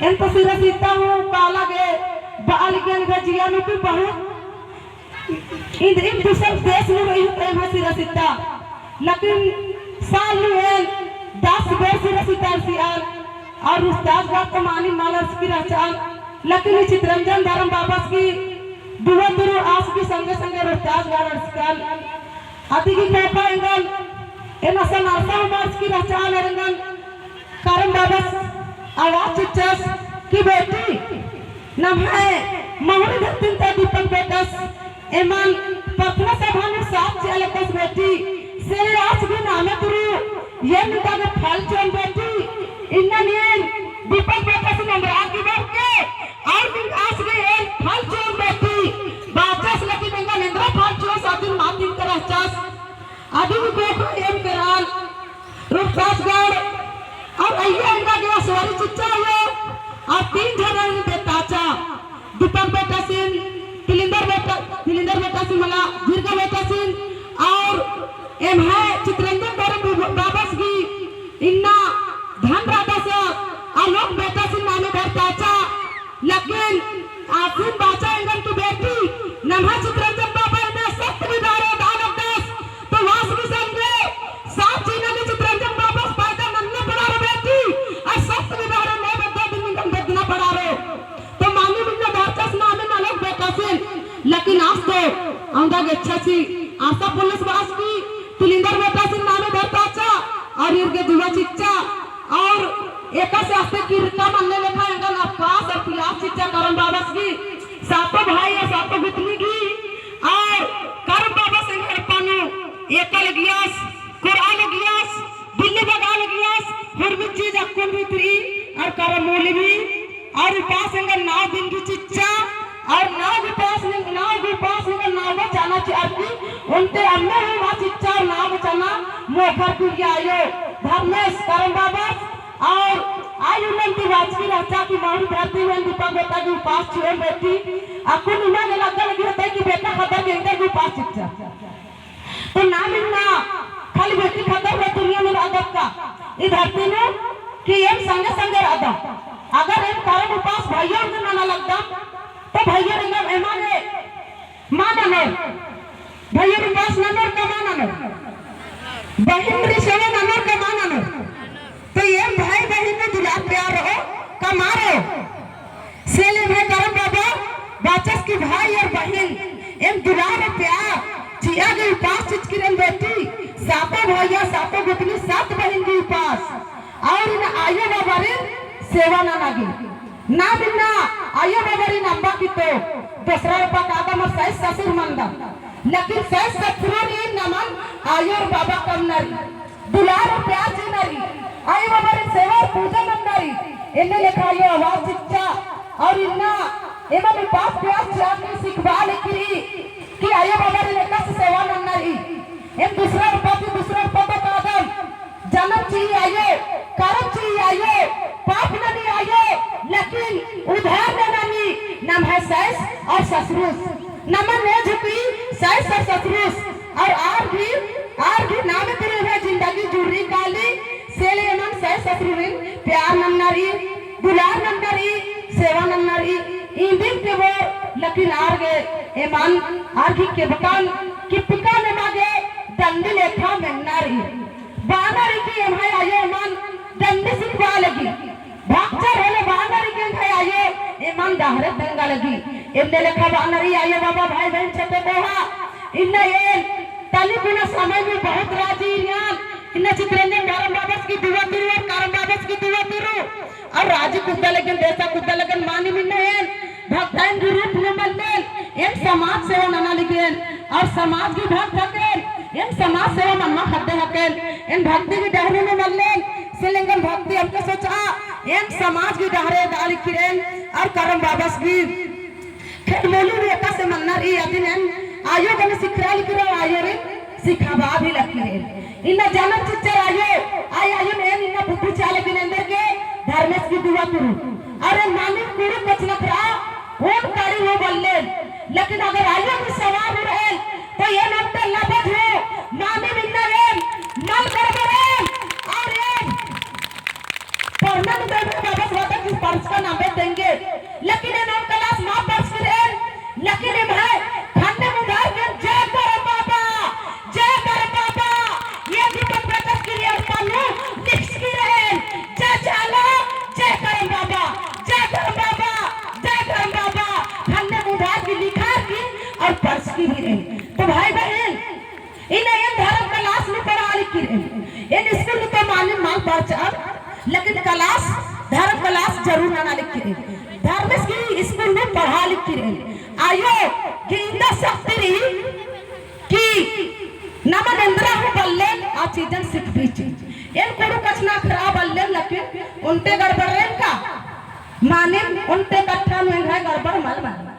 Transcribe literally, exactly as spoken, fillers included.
एन तो सिरा सीता हूँ, काला गे बआ लगियन गा जिया नू भी बहुत। इन्द, इन्द दूसर देश नू रई हूँ तो एम्है सिरा सीता। लेकिन साल नू एन दस बेर सिरा सीता एरसियान। और रुस्तास गड़ तो मानी मल एरसकी रहचान। लेकिन ई चितरंजन धरम बाबस गही दुआ तुरु आस गही संगे संगे रुस्तास गड़ एरसकन। अदी गही कोखा एंगन, एन असन अरसा हूँ मल एरसकी रहचान एंगन। करम बाबस आवाज चिच्चस कि बेटी, नम्है महुरी धरतीन ता दीपक बेटस, एमन प्रार्थना सभा नू साथ चिआ लगदस बेटी, से ले आस गही नामे तुरु, एन निंगा गे फल चिओन बेटी, इन्ना नीन दीपक बेटसिन एन्दरा की बरके, और निंगा आस गही एन फल चिओन बेटी, बाचस लेकिन एंगन एन्दरा फल चिओस अदिन मातिन करहचस, अदिन कोखा एम केरान, रुस्तास गड़, और अइय्या एंगा गे आस वारी चिच्चा आयो, और तीन झन रई बेटाचा, दीपक बेटसिन, तिलिंदर बेटा, तिलिंदर बेटसिन मला, दीर्घा बेटसिन, और एम्है चितरंजन धरम बाबस गही इन्ना धन रअदस, आलोक बेटसिन नामे धरताचा, लेकिन आसिन बाचा एंगन की बेटी, नम्है चितरंजन बाबा एन्ने सप्तमी डहरे दान अवदस, तो वास भी संगे सात जीना गे चितरंजन बाबस पैदा नन्ना पड़ारो बेटी, और सप्तमी डहरे ने बद्दा दिन निंगन बदना पड़ारो। तो मानिम इन्ना धरचस नामे आलोक बेटसिन, लेकिन आस तो औंदा गे अच्छा सी आशा पुलिस बास की तिलिंदर बेटसिन नामे धरताचा, और ईर गे दुआ चिच्चा, और एकासे आस्ते किरका मन्ने लेखा एंगन अपास और पियास चिच्चा करम बाबस गही, सातो भाई और सातो गुतनी गही, और करम बाबस एंगन पानु एका लगियास, कोरआ लगियास, बिल्ली बगा लगियास, हुरमी चीज अक्कुन भी तुई, और करम मूली भी, और उपास एंगन नौ दिन गही चिच्चा, और नौ गही उपास निंग-, नौ गही उपास निंगन नौ गो चना चिअर की, ओन्टे अम्मे हूँ मा चिच्चा और नौ गो चना मोखर की आयो, धर्मेस करम बाबस, और आयो नन्ती वाचकी रहचा कि महुरी धरती में दीपक बेटा गही उपास चिओन बेटी, अक्कुन इमा गे लग्गा लगी होते कि बेटा खद्दर के एन्देर गही उपास चिच्चा। तो नाम इन्ना खाली बेटी खद्दर रई दुनिया नू रअदत का, ई धरती नू कि एम संगे संगे रअदम। अगर एम करम उपास भइयर गे नना लगदम, तो भइयर एंगन एमा गे मा ननोर, भइयर उपास ननोर का मा ननोर, बहिन रई सेवा ननोर का मा ननोर। तो एम भाई बहिन नू दुलार प्यार रओ का मा रओ। से ले एम्है करम बाबा बाचस की भाई और बहिन एम दुलार और प्यार चिआ गे उपास चिचकी रअन बेटी, सातो भइया, सातो गुतनी, सात बहिन गही उपास। और इन्ना आयो बाबारिन सेवा नना गे। नाम इन्ना आयो बाबारिन अम्बा की तो दोसरा रूपा कादम और सैस ससुर मनदम। लेकिन सैस ससुरिन नमन आयो और बाबा कम नरी। दुलार और प्यार चिअना रई, आयो बाबारिन सेवा और पूजा नन्ना रई, एन्ने लेखा आयो आवाज चिच्चा, और इन्ना एमन उपास प्यास चिआ की सिखबआ लगी रई, कि आयो बाबारिन एकासे सेवा नन्ना रई, एम दूसरा रूपा ती दूसरा रूपा तो कादम, जनम चिई आयो, करम चिई आयो, पाप ननी आयो, लेकिन उद्धार नना नी नम्है सैस और ससुरुस। नमन ने झुकी सैस और ससुरुस और आर गही, आर गही नामे तुरु एम्है जिंदगी जुर्री काली, से ले एमन सैस ससुरिन प्यार नन्ना रई, दुलार नन्ना रई, सेवा नन्ना रई, इन्दिम के बोर, लेकिन आर गे एमन, आर गही केबकन, किपकन एमा गे डंडी लेखा मेन्ना रई। बअना रई कि एम्है आयो एमन डंडी सिखबआ लगी। भागचर होले बअना रई कि एंग्है आयो एमन डहरे तेंगा लगी। एन्ने लेखा बअना रई आयो बाबा, भाई बहिन, छोटे कोहा। इन्ना एन तली कुना समय में बहुत राजी रअन। इन्ना चितरंजन धरम बाबस गही दुआ तुरु और करम बाबस गही दुआ तुरु और राजी कुद्दा लगेन, देसा कुद्दा लगेन, मानिम इन्ना एन भक्ताइन गही रूप नू मल्लेन, एम समाज सेवा नना लिगेन, और समाज गही भक्त हकेन, एम समाज सेवा मनमा खद्दे हकेन, एम भक्ति गही डहरे नू मल्लेन, से ले एंगन भक्ति अमके सोचआ, एम समाज गही डहरे दआ लिकिरेन, और करम बाबस गही खेत मोलू भी एकासे मन्ना रई अदिन एन, आयो गने सिखरआ लिकिरेन, आयोरिन सिखाबआ भी लकिरेन। इन्ना जनम चिच्चर आयो, आय आयोन एन इन्ना बुद्धि चिआ लगिन एन्देरगे धर्मेस गही दुआ तुरु। अरे मानिम कुँड़ुख़ कछनखरआ, ओन काड़ी हूँ बल्लेन। लेकिन अगर आयो भी सवार हूँ रअन, तो एन ओन्टे लबद हूँ, मानिम इन्ना एन मल गड़बड़ेन, और एन परनन देवे बाबस वाता कि परचका नाम इन्ना एन धर्म class नू पढ़ा लिखी रई। एन school नू तो मानिम मल बरचन, लेकिन class, धर्म class जरूर नना लिखी रई। धर्मेस गही school नू पढ़ा लिखी रई। आयो गही इन्दा शक्ति रई कि नमन एन्दरा हूँ बल्लेन आ चीजन सिखबी ची। एन कुँड़ुख़ कछनखरआ बल्लेन, लेकिन ओन्टे गड़बड़ रई का? मानिम ओन्टे कत्था नू एंग्है गड़बड़ मल मनी।